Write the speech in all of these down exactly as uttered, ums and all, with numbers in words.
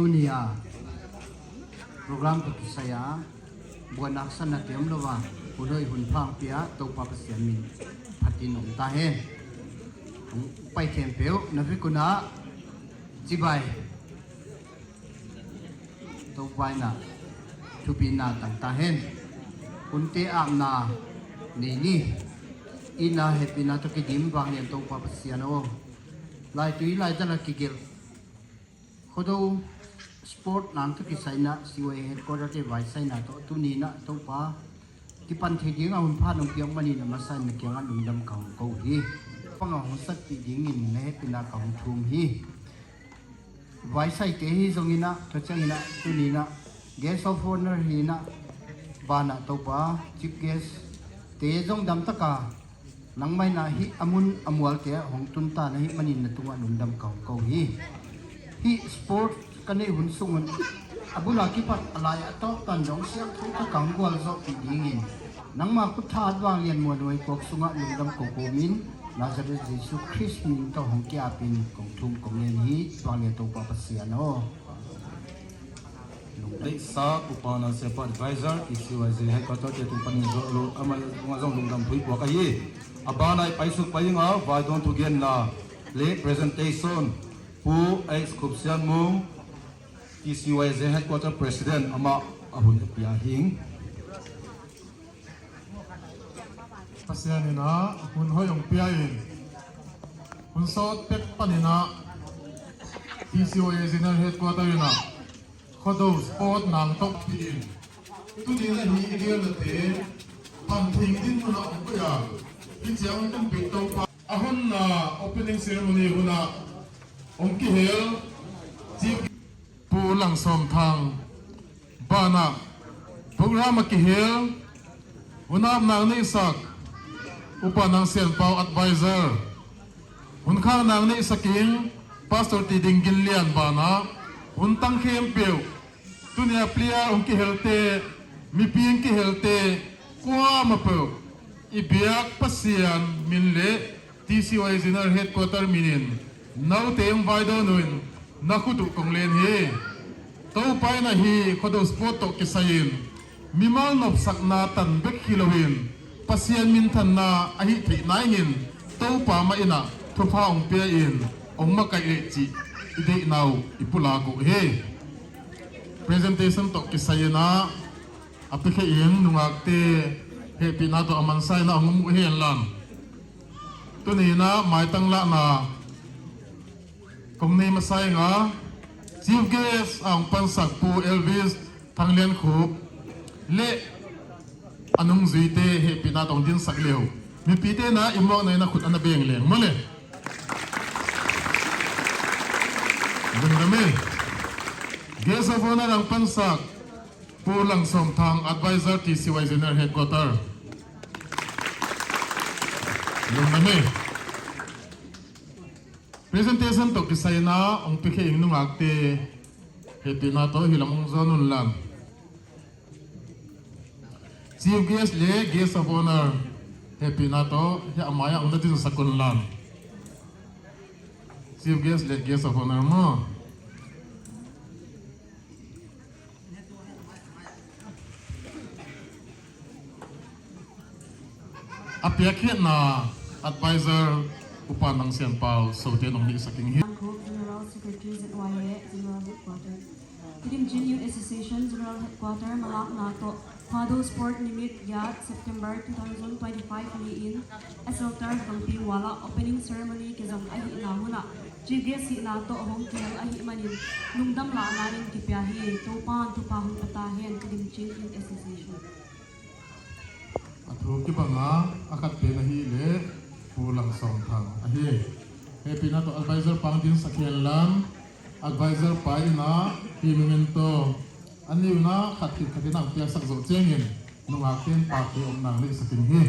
Tuni a program tawh kisai a buaina haksatna te om lo a, hun hoih hun pha hong pia Topa Pasian min phatin om ta hen. Hong pai khempeuh na vekun ah cibai, Topa in ah thupina tang ta hen. Hunte apna nei ni. Itna hehpihna tawh kidim vanglian Topa Pasian aw, laitui laizal a kigelh Khuado sport nang tawh kisai in ah C Y A headquarter te vaisaina tawh tuni in ah Topa kipan thei ding a hun pha nong piak manin a masa in na kiangah lungdam ka hong ko hi. Panga hong satpih dingin na hehpihna ka hong thum hi. Vaisaite hi zongin ah, tua ciangin ah tuni in ah guest of honor hi in ah, banah Topa chief guest te zong damtaka nangmah in ah hih a mun a mualte ah hong tunta na hih manin na tungah lungdam ka hong ko hi. Hih sport ka neih hun sungun a bula kipat a lai a tawptan dong siangtho ka kang gualzawhpih dingin nangma khut thahat vanglian muanhuai kuak sungah lungdam ko kawmin Nazareth Jesu Khrist min tawh hong kiapin kong thum kong ngen hi. Vanglian Topa Pasian aw. Neihsa Upa Nang Siapa Advisor, T C Y Z Headquarter te tung panin zong lu-, amah zong lungdam tui puak ahi. A banah i paisuk pai inga, vaidawn thugenna le presentation Pu H Khup Sian Mung, T C Y Z Headquarter President, amah a hun a pia hing. Pasian in ah hun hoih hong pia in, hun sawt pek panin ah T C Y A General Headquarter in ah Khuado sport nang tawh pia in, tuni in ah hih i gelnate pan thei ding hun ah hong koih a, hih ciang hong tung pek Topa. A hun ah opening ceremony hun ah hong kihel Chief Pu Lang Sawm Thang, banah program a kihel, hun apna neihsak Upa Nang Sian Pau Advisor, hun khakna neihsak in Pastor Ti Ding Gin Lian, banah hun tang khempeuh, tuni a player hong kihelte, mipi hong kihelte, kuamah peuh i biak Pasian min le T C Y A General Headquarter minin note hong vaidawn uh in na khut uh kong len hi. Topa in ah hih Khuado sport tawh kisai in mimal nopsakna tan bek hi loin Pasian minthanna a hih theih nadingin Topa mah in ah thupha hong pia in hong makaih leh cih i deihna uh i pulak uh hi. Presentation tawh kisai in ah a piakhia in nungakte hehpihna tawh a mansa in ah hong um uh hen lang. Tuni in ah maitang lahna kong nei masa inga, chief guest a hong pansak Pu Elvis Thang Lian Khup le a nungzuite hehpihna tawh hong dinsak le uh. Mipite in ah i muakna in ah khut a na beng leng maw le. Lungdam e. Guest of honor a hong pansak Pu Lang Sawm Thang, Advisor, T C Y General Headquarter. Lungdam e. Presentation tawh kisai in ah hong piakhia in nungakte hehpihna tawh hih lam hong zawn un lang. Chief guest le guest of honor hehpihna tawh hih a mai-ah hong na dinsak un lang. Chief guest le guest of honor maw. A piakkhiatna advisor Upa Nang Sian Pau Sote nong neihsak ing hi. Ang Khup, General Secretary Z Y A, General Headquarter. Kidim Chin Youth Association General Headquarter malakna tawh Khuado Sport Nimit giat September two thousand twenty-five ni-in S L Turf Gangpi mual ah opening ceremony kizom ahihna hun ah chief guest hihna tawh hong kihel ahih manin lungdam lahna in kipia hi. Topa'n thupha hong pia ta hen. Kidim Chin Youth Association. A thu kibang a, a khat pen ahih leh Pu Lang Sawm Thang ahi. Hehpihna tawh advisor pa hong dinsak hen lang, advisor pa in ah hih memento a neu in ah khat khit khat in ah hong piaksak zawh ciangin nungakte'n pakkhiat omna neihsak ding hi.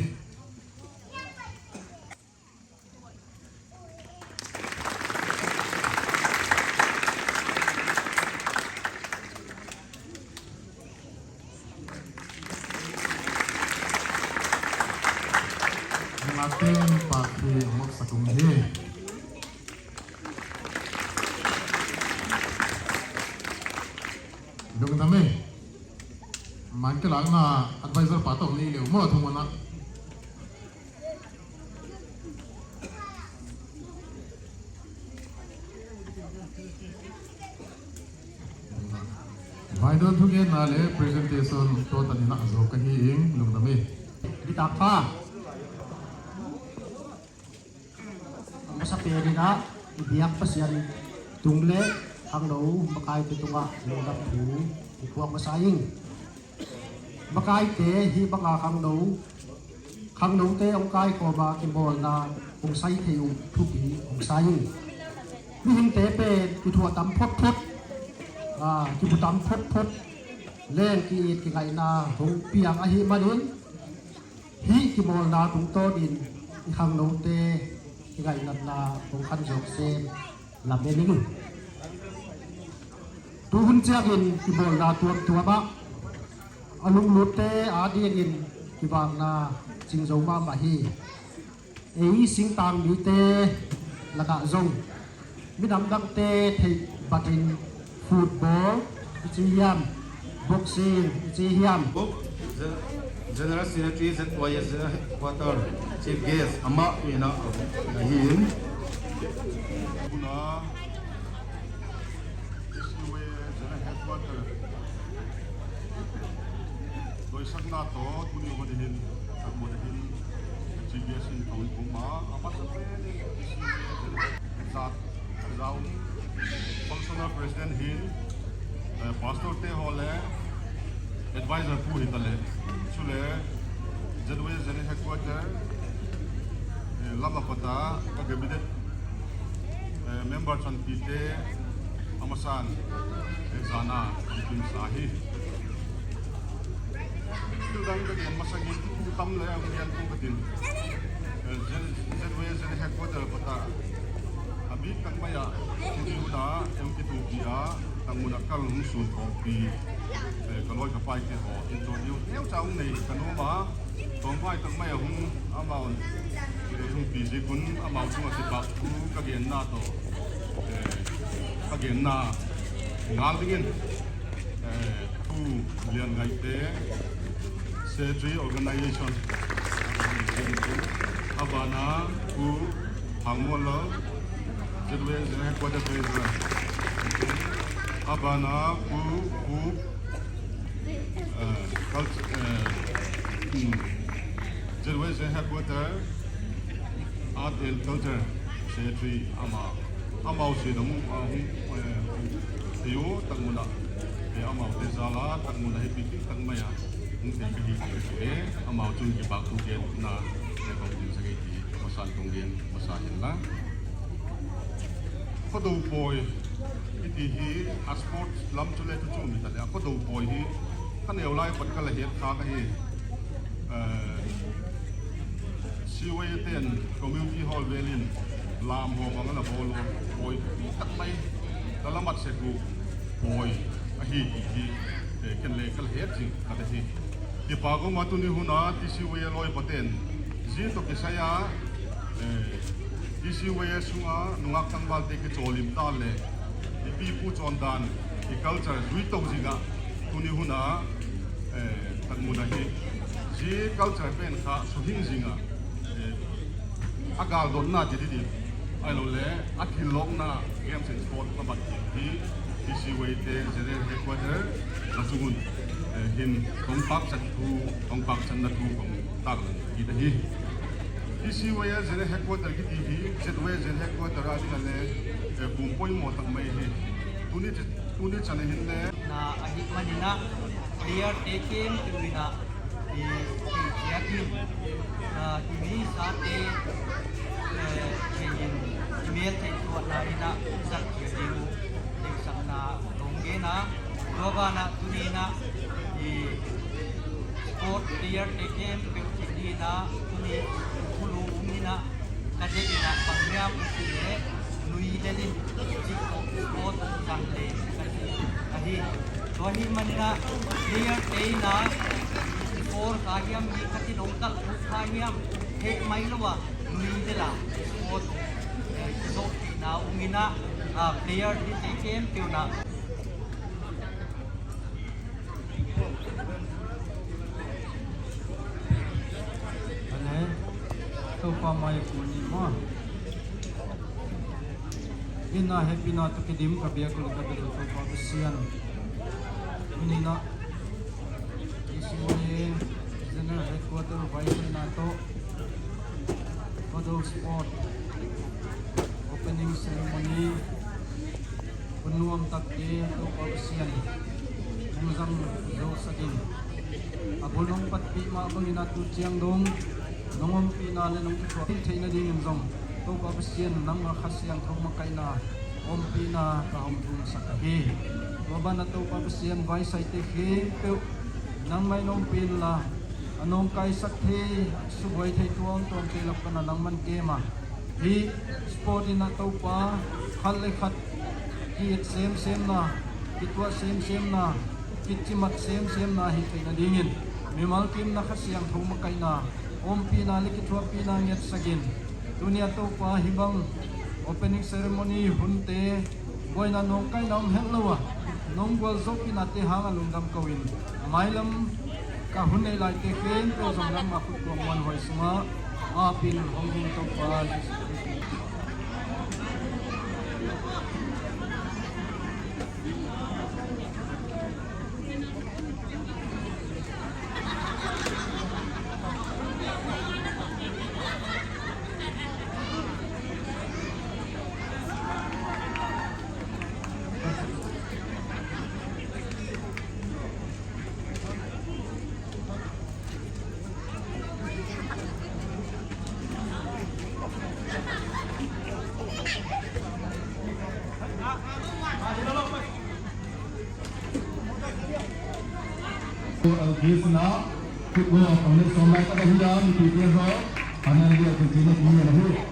Nungakte'n pakkhiat hong mawksak ung hi. Kilakna advisor pa tawh nei leu maw, thumuna. Vaidawn thugenna le presentation tua tanin a zo ka hi ing, lungdam hi. Nitak pha. A masa penin ah i biak Pasian tung le khangno makaite tungah lungdam thu i puak masa ing. Makaite hih banga khangno, khangnote hong kaikawm a kibawlna hong sai thei uh thupi hong sa ing. Mihingte pen kithuah tam photphot, aa, kibu tam photphot, leng ki-it kingaihna hong piang ahih manin, hih kibawlna tungtawnin i khangnote i ngaihnatna hong khan zawk sem lamen ing. Tu hun ciangin kibawlna tuamtuam ah a lunglutte adingin kivakna cing zo mahmah hi. Ei singtang mite lakah zong minam dangte theih batin football i ci hiam, boxing i ci hiam. General Secretary Z Y S Headquarter Chief Guest amah tu-in ah a hi in. Tuna Z Y S Headquarter doisakna tawh tuni hun hin a mun hin Chief Guest in thong kum a, a masa pen in Zat, Zau, Functional President hin, eh, Pastor te haw le Advisor pu hi ta le, chule Z Y S Headquarter, eh, lam a pata ka cabinet, eh, member chanpite a masan, eh, zana kan kin sa hi. Thil dang ka gen masangin thu tam le a gen kong ka tin. Eh, Z-, Z Y S Headquarter pata a bik tak mai ah tuni hun ah hong kitumpih a, tak mun ah kal hong sun khawmpi, eh, ka lawi ka paite haw introduce neu ca hong nei ka nuam a, tawmvai tak mai ah hong amau, eh, hong pi zik un amau sungah kipak thu ka genna tawh, eh, ka genna ngal dingin, eh, Pu Lian Ngaite, Secretary Organization. A bana Pu Hang Muan Lo, Z Y S Headquarter Treasurer. A bana Pu, Pu, eh, Cult-, eh, hmm, Z Y S Headquarter Art and Culture Secretary ama, amau si dong, ah, hong, eh, thei uh, tak mun ah, eh, amaute zal a, tak mun ah hih pipi tak mai ah hong thei ka hi, eh, amau cun kipak thu genna, eh, kong dim sa kei ti, masan kong gen masa hen la. Khuado pawi i ti hi, a sports lam cu le cu cu mi ta le, a khuado pawi hi ka neu lai pat ka la het kha ka hi. Eh, C Y A ten community hall velin lam haw bang a la bawl uh, pawi tak mai ka la mat sek uh pawi ahi ti hi, eh, ken le ka la het zing ka ta hi. Kipak um a tuni hun a T C Y A lawi paten zin tawh kisai a, eh, T C Y A sungah nungak tangvalte kicawlim ta le i pipu cawn dan, i culture zui to zingah tuni hun a, eh, tak mun ah hi. Zi culture pen kha suhing zingah, eh, a galdotna ci didin, ai lo le a thillawkna games and sport a bat ding hi. T C Y A te General Headquarter na cungun, eh, hin kong pakchat thu, kong pakchatna thu kong taklang hi ta hi. T C Y A General Headquarter kiti hi, Z Y A General Headquarter a ding a le, eh, kum poimaw tak mai hi. Tuni, tuni chan a hin le na ahih manin ah player te khempeuh in ah i theihciat in, ah, i meisate, eh, thei in, i mel theih tuahna in ah i zat ciat ding uh deihsakna kong gen a, tua banah tuni in ah i sport player te khempeuh cih ni in ah tuni bulu um in ah ka deih in ah bang hiam cih leh nui lel in cih tawh sport zang le ka cih ahi. Tua ahih manin ah player te in ah i score kha hiam, mi khat in hong kalh kha hiam, heh mai lo a nui lel a sport, eh, kizawh theihna um in ah, ah, player te khempeuh in ah. Pa mai a kun ni maw. Ina hepina tawh kidim ka biak uh le ka bel uh Topa Pasian. Tuni-in ah T C Y A General Headquarter vaipuina tawh Godol Sport Opening Ceremony hun nuam takte Topa Pasian hong zang zo sak in. A bul hong patpih mah bangin a tu ciang dong nong ompihna le nong kithuahpih theih nadingin zong Topa Pasian nangmah Kha Siangtho makaihna ompihna ka hong thum sak ahi. Tua banah Topa Pasian vaisaite khempeuh nangmah in ompih inla a nawngkaisak thei, a subuai thei tuamtuamte lak panah nangman kem a, hih sport in ah Topa khat le khat ki-et semsemna, kituah semsemna, kicimat semsemna hi theih nadingin mimal kimna Kha Siangtho makaihna ompihna le kithuahpihna ngetsak in. Tuni-ah Topa hih bang opening ceremony hunte buaina nawngkaina om het lo a nong gualzawhpihnate hang a lungdam ko-in mailam ka hun neih laite khempeuh zong nangmah khut kuang muanhuai sungah apin hong ding Topa Jesuh Khrih. Alkisna football ang le som lai taka hi a, mipite hrawh anan lian kun tina kun lian ahi.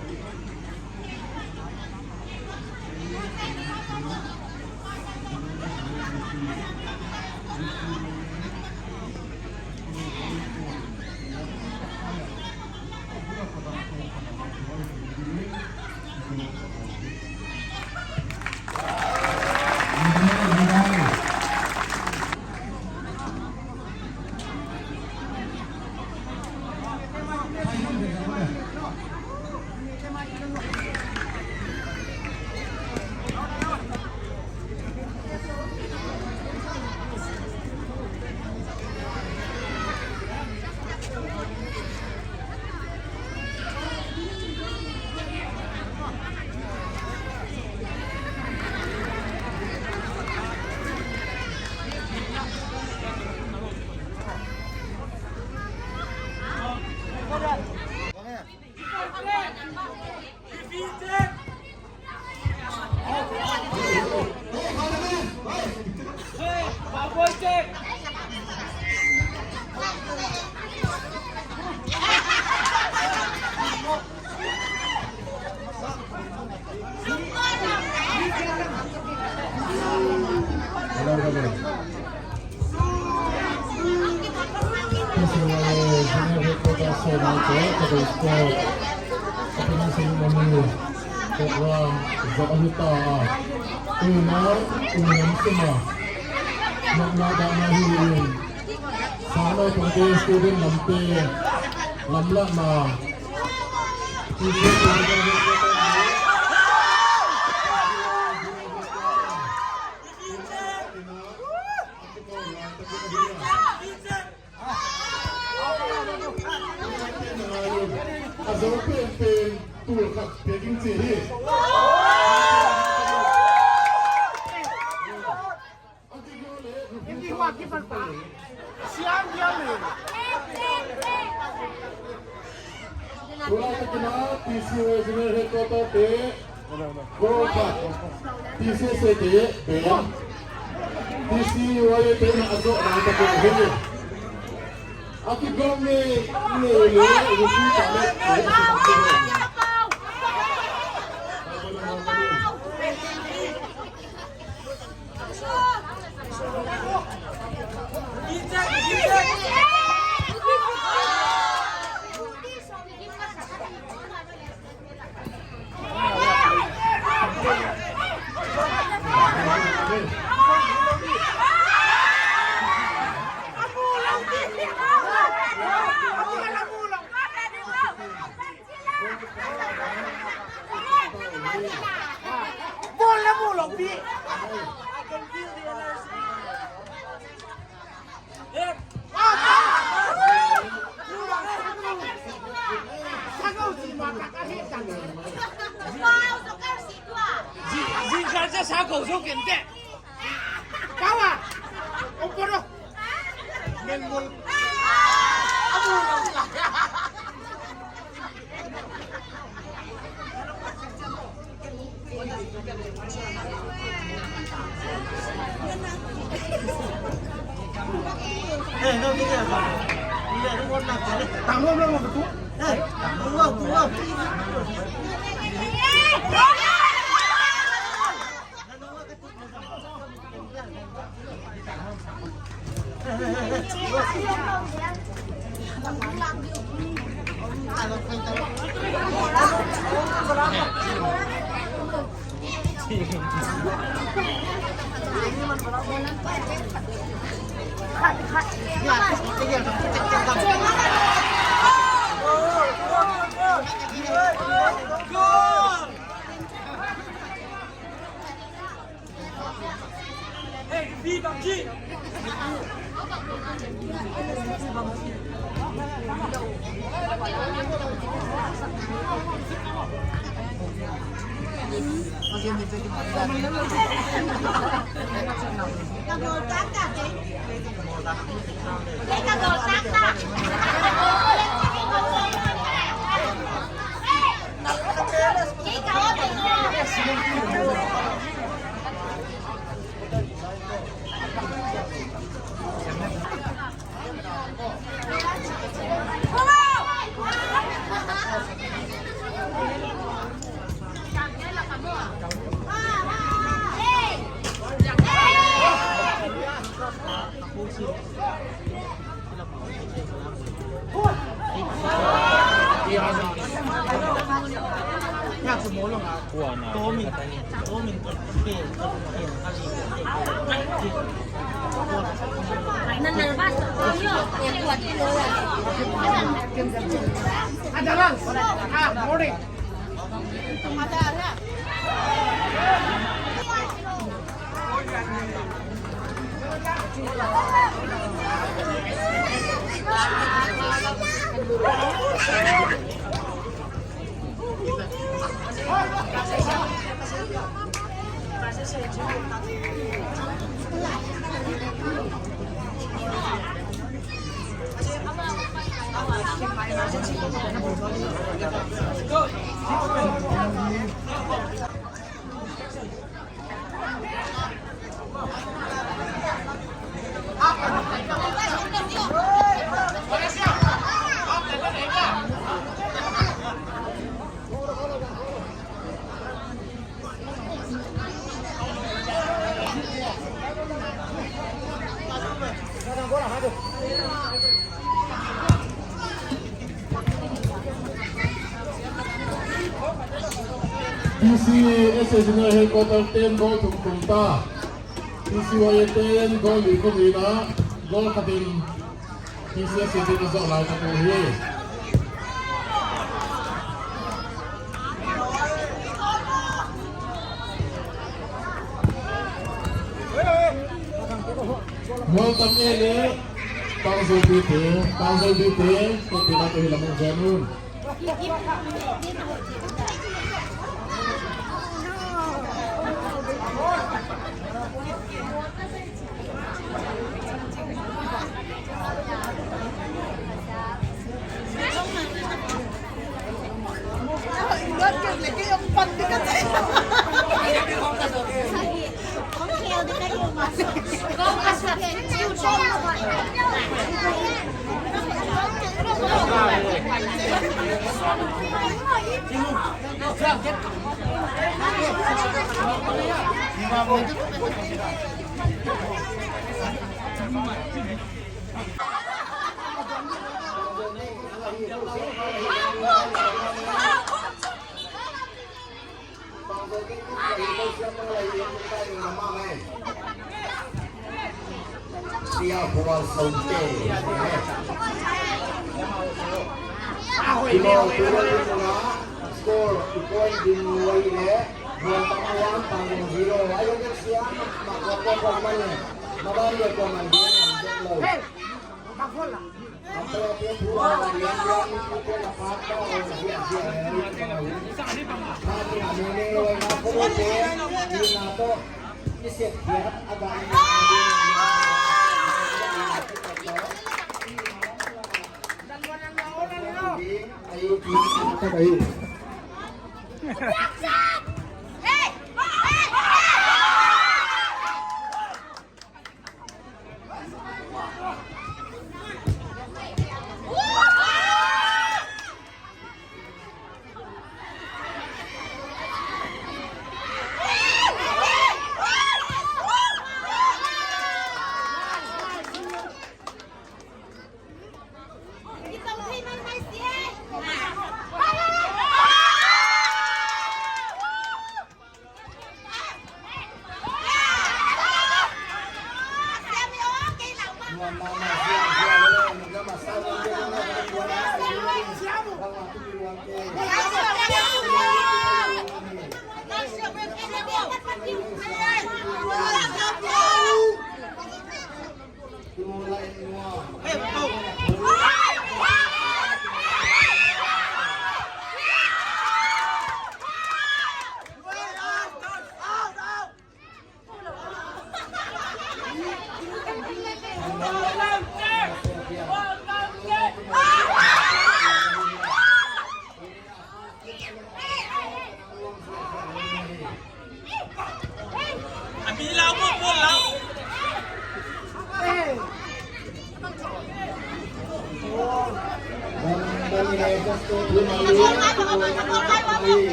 Program zong ahi ta a, unau unau sima nakna dahna hi in, sangnaupangte student lamte lamlahna. A zo penpen tul khat pia ding ci hi. Tulai takin a T C Y A General Headquarter te Gold Cup, T C S A te bel, T C Y A te na a zawh nai ta ko he. A kigawm ngei ngei le, a kigawm ngei ngei le. Ball la mu lo pi. I can feel the energy. Zing, zingkal ciang sa ko zo kei inteh. Kau ah. Opo do. Ngen mul. Abu. T C S A General Headquarter ten goal thum tum ta. T C Y A ten goal li khum ina, goal khatin T C S A ten a zawh lai ka tu hi. Mualtam e le Tangzolbite, Tangzolbite, ko pina ko hi lamang zen un. Score, score ding wai le, dua tang one, tang ding zero. Ayo ke siam, ma kua kua kua man le, ma ban le kua man ding, man ding lo. Hey, ma kua la. Apa ya, dia dua, yang, yang itu ke la pat ka, oh, dia, dia, dia, dia. Hati na ne ne lo, ma kua kua, ni na to, ni siap dia, agak ni.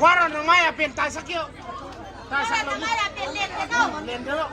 Wara na mai a pen tai sa kio. Tai sa lo. Len de lo.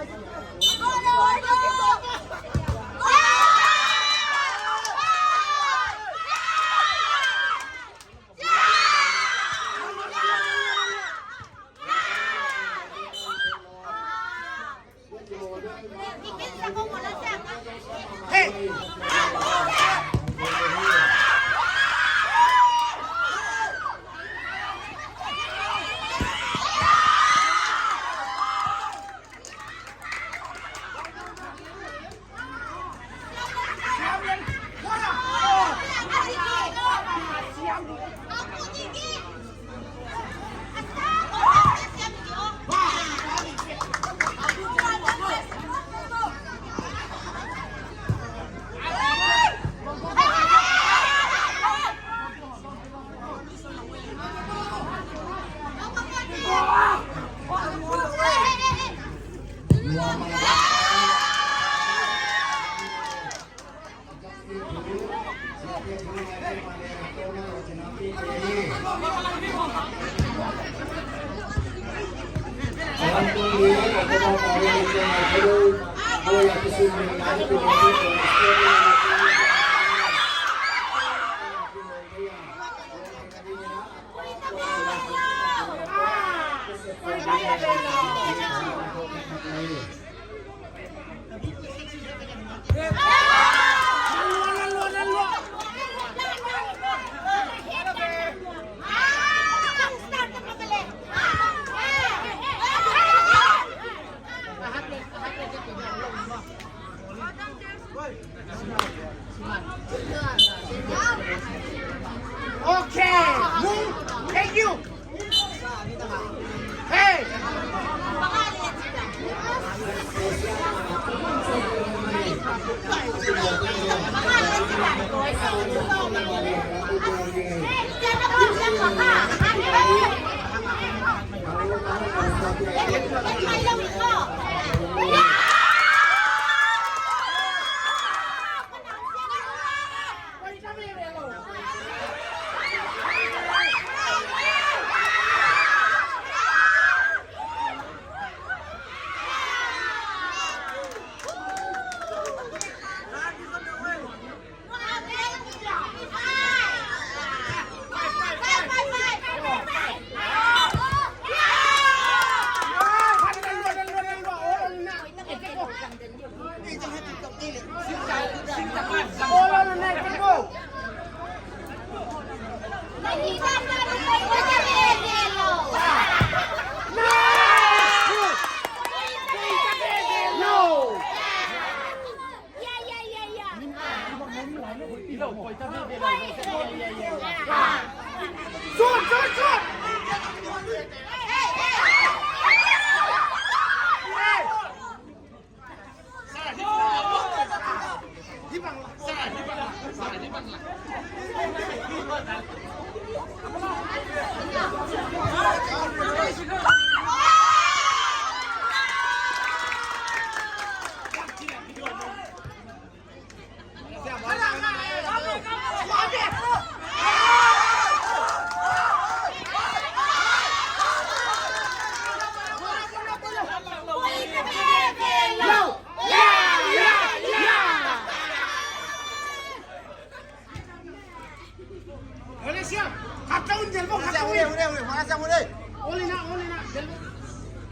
Okay. Thank you. Hey. Ole siam, khat ta un, delvo khat ta un. Ole, ole, ole, ole. Ole na, ole na, delvo.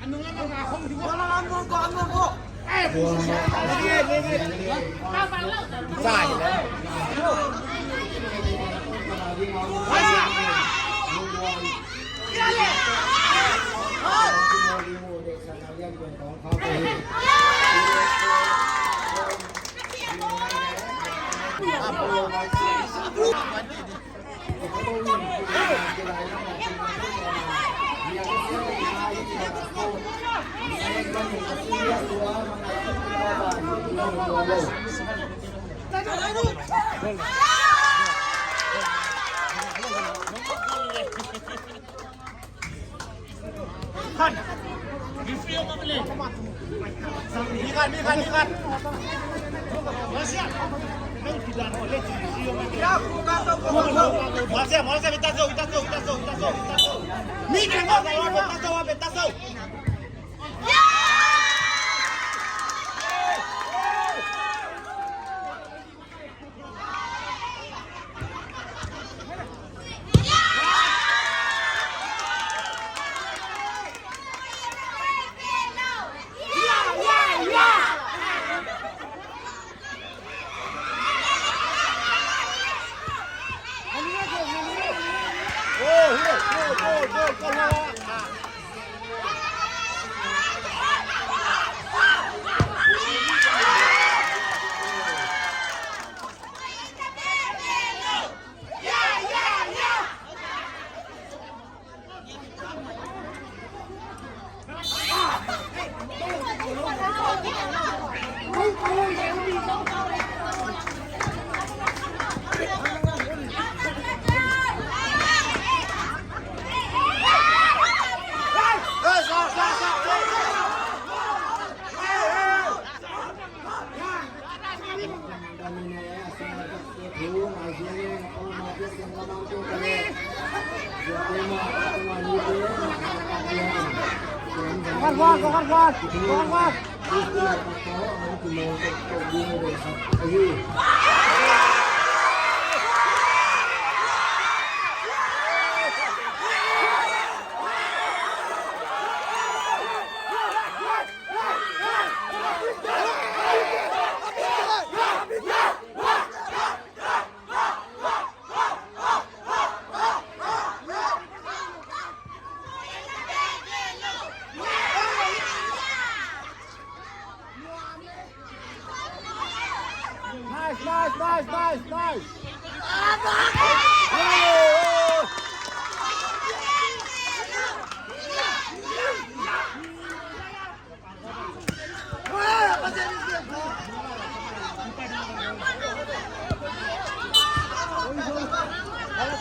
Anung lam ang akong di ko. Wala, anung ko, anung ko. Eh, buset. Sai. Ole siam. Nice, nice, nice, nice, nice.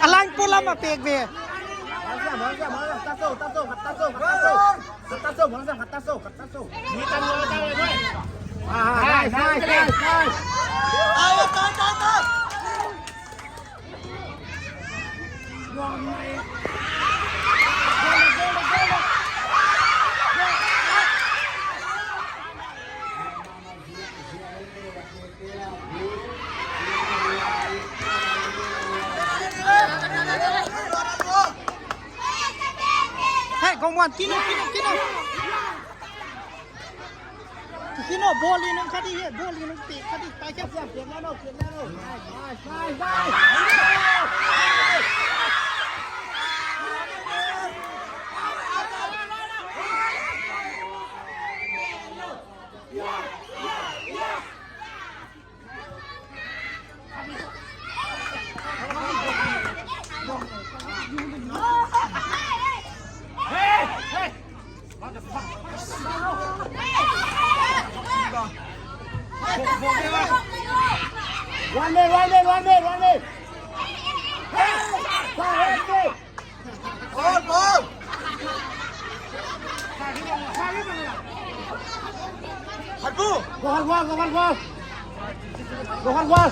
A line pua lam a pek ve. Ah, nice, nice, nice, nice. Hey, kong wan, kino, kino, kino. Kino, ball in hong kha ding hi, ball in hong pek kha ding, tai kha. Nice, nice, nice, nice. One minute, one minute, one minute, one minute. Hey! Ball, ball. Hard ball. Go hard ball, go hard ball. Go hard ball.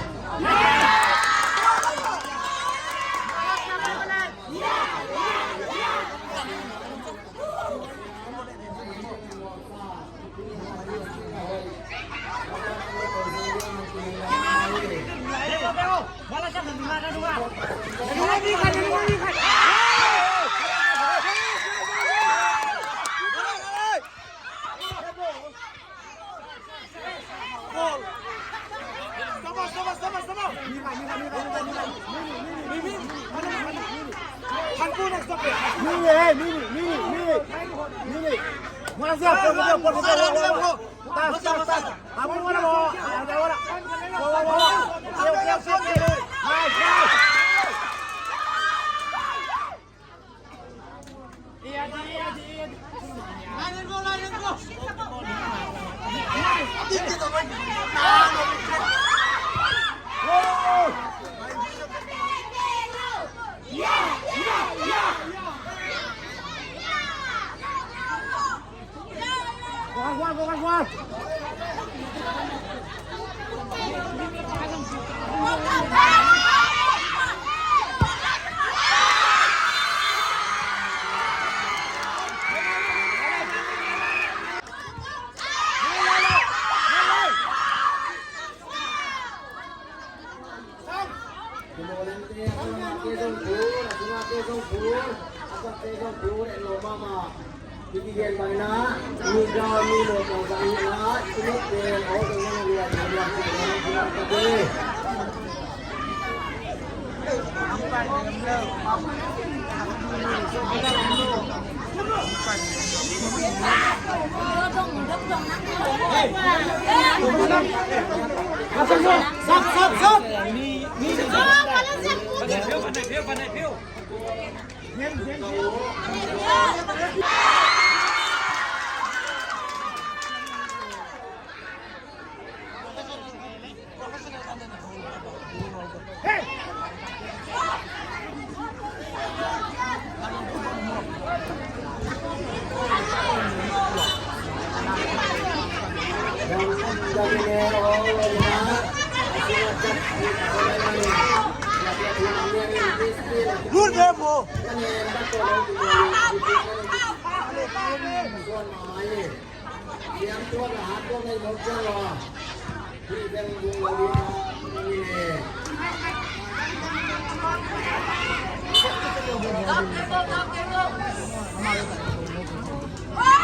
Mini, eh, mini, mini, mini. Mini. Buat siap, buat siap, buat siap, buat siap. Tas, tas, tas. Abang, mana, bawa? Ada, bawa. Bawa, bawa. Oke, oke, oke, oke. Nice, nice.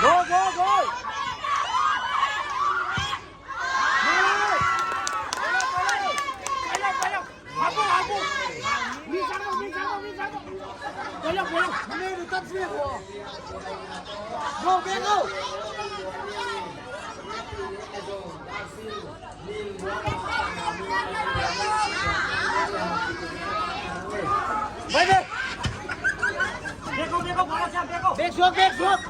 Go, go, go! Back, back. Back suak, back suak.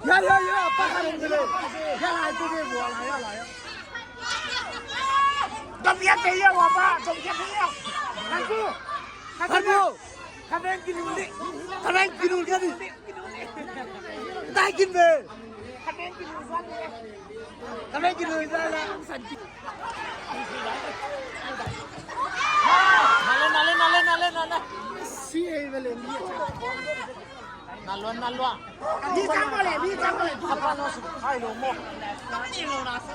Ya, ya, ya, apa kan ini? Ya, itu dia bola, ya lah, ya. Dom ya, ya, apa? Dom ya, ya. Aku. Aku. Karen kinul ni. Karen kinul ni. Dai kin be. Karen kinul ni la. Nale, nale, nale, nale, nale. Si ei vele ni. Nalua, nalua. Ni tang bole, ni tang bole. Apa no su? Hai lo mo. Ni lo na su.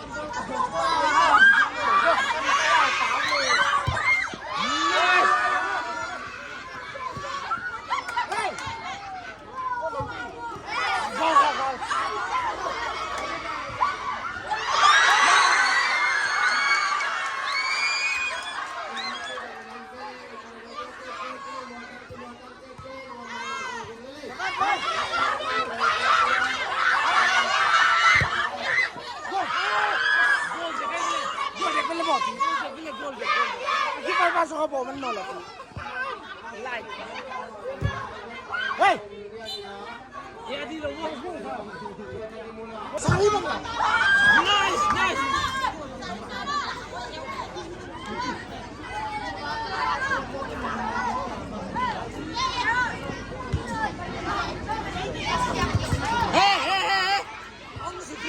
Hey! Nice, nice. Hey, hey, hey, hey.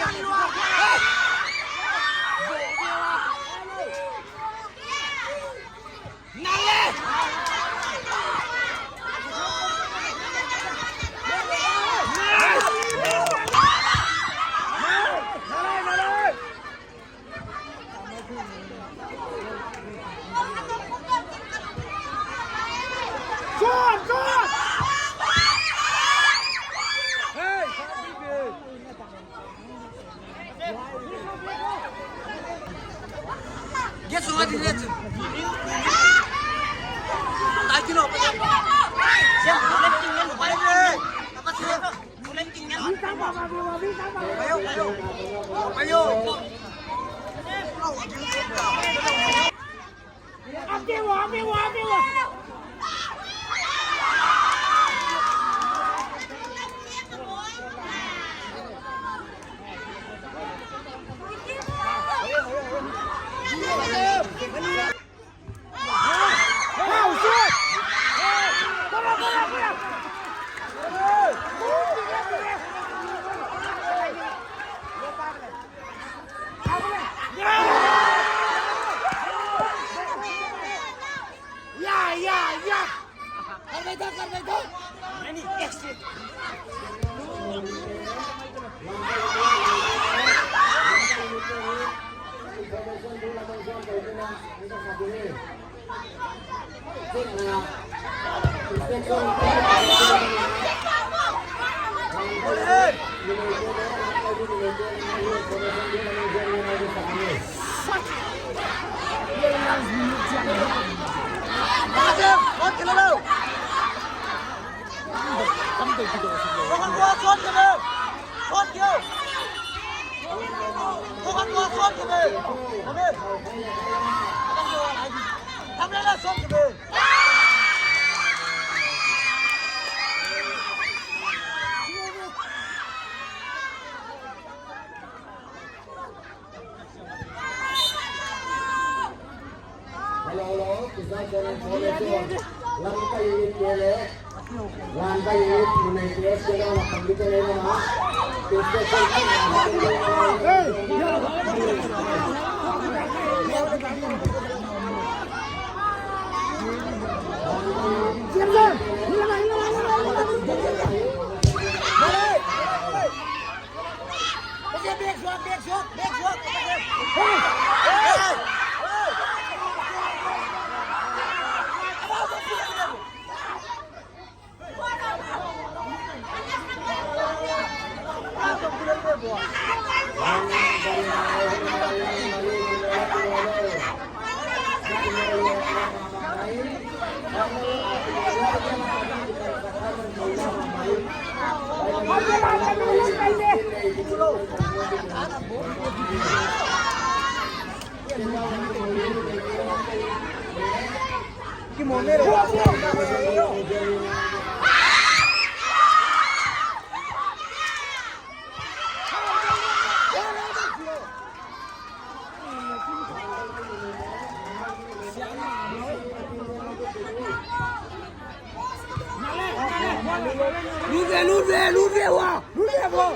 Lose, lose, lose, wa. Lose, wa.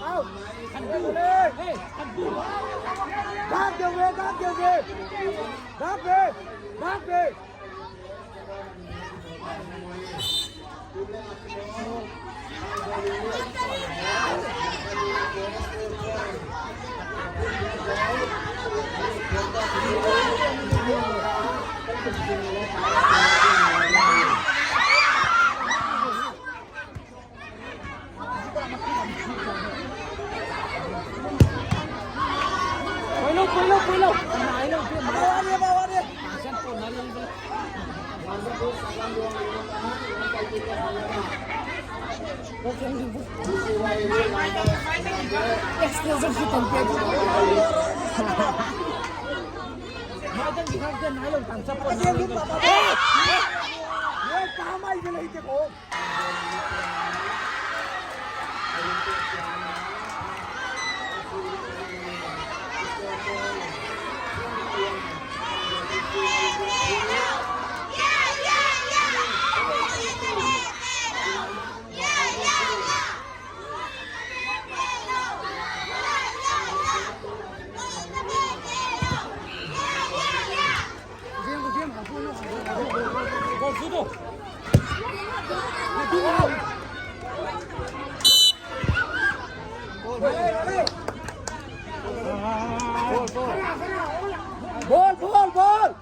Out. Gak keu ve, gak keu ve. Gak ve, gak ve. Ball, ball, ball!